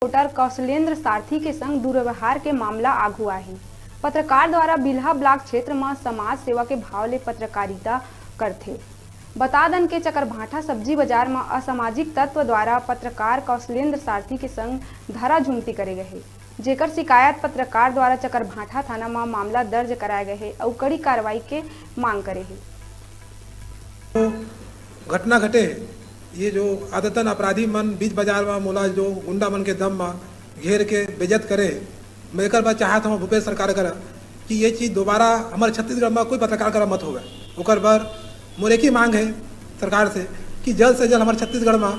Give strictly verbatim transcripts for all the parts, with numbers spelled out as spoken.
Reporter Kaushalendra सारथी के संग दुर्व्यवहार के मामला आघू आही। पत्रकार द्वारा बिल्हा ब्लॉक क्षेत्र म समाज सेवा के भाव ले पत्रकारिता करथे। बता दन के चकरभाठा सब्जी बाजार म असामाजिक तत्व द्वारा पत्रकार कौशलेंद्र सारथी के संग धरा झुमती करे गए हे, जेकर शिकायत पत्रकार द्वारा चकरभाठा थाना म मामला दर्ज कराए गए हे अउ कड़ी कार्रवाई के मांग करे हे। घटना घटे हे, ये जो आदतन अपराधी मन बीच बाजार म मोला जो गुंडा मन के दम म घेर के बेइज्जत करे हे, मैं एकर बर चाहत हूँ भूपेश सरकार करा कि ये चीज दोबारा हमारे छत्तीसगढ़ म कोई पत्रकार करा मत होवे। ओकर बर मोर एक ही मांग है सरकार से कि जल्द से जल्द हमारे छत्तीसगढ़ म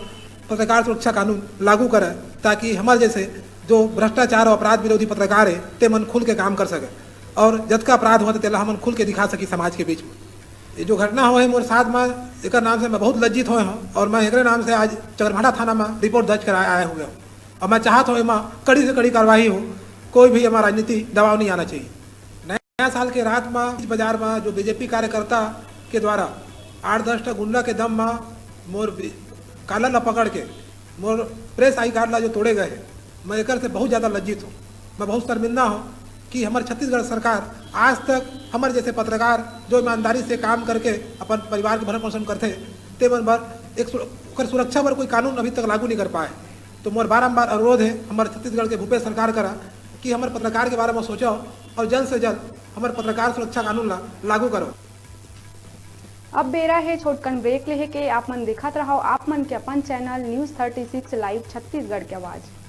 पत्रकार सुरक्षा कानून लागू करे, ताकि हमारे जैसे जो भ्रष्टाचार और अपराध विरोधी पत्रकार है, ते मन खुल के काम कर सके और जतका अपराध होते तेला हमन खुल के दिखा सकी समाज के बीच में। ये जो घटना हुआ है मोर साथ में, एकर नाम से मैं बहुत लज्जित हुए हूँ और मैं एकरे नाम से आज चकरभाठा थाना में रिपोर्ट दर्ज कराए आए हुए हूँ। और मैं चाहत हूँ एमा कड़ी से कड़ी कार्रवाई हो, कोई भी एमा राजनीति दबाव नहीं आना चाहिए। नया साल के रात में इस बाजार में जो बीजेपी कार्यकर्ता के द्वारा आठ दस टा गुंडा के दम में मोर बि- कालर ला पकड़ के मोर प्रेस आई कार्ड ला जो तोड़े गए हैं, मैं एकर से बहुत ज़्यादा लज्जित हूँ। मैं बहुत शर्मिंदा हूँ कि हमारे छत्तीसगढ़ सरकार आज तक हमारे जैसे पत्रकार जो ईमानदारी से काम करके अपन परिवार के भरण पोषण करते, ते मन बर एक सुर-, ओकर सुरक्षा बर कोई कानून अभी तक लागू नहीं कर पाए। तो मोर बारंबार अनुरोध है हमारे छत्तीसगढ़ के भूपेश सरकार करा कि हमारे पत्रकार के बारे में सोचो और जल्द से जल्द हमारे पत्रकार सुरक्षा कानून ला लागू करो। अब बेरा हे छोटकन ब्रेक लेहे के। आप मन देखत रहव आप मन के अपन channel news thirty six live Chhattisgarh के आवाज़।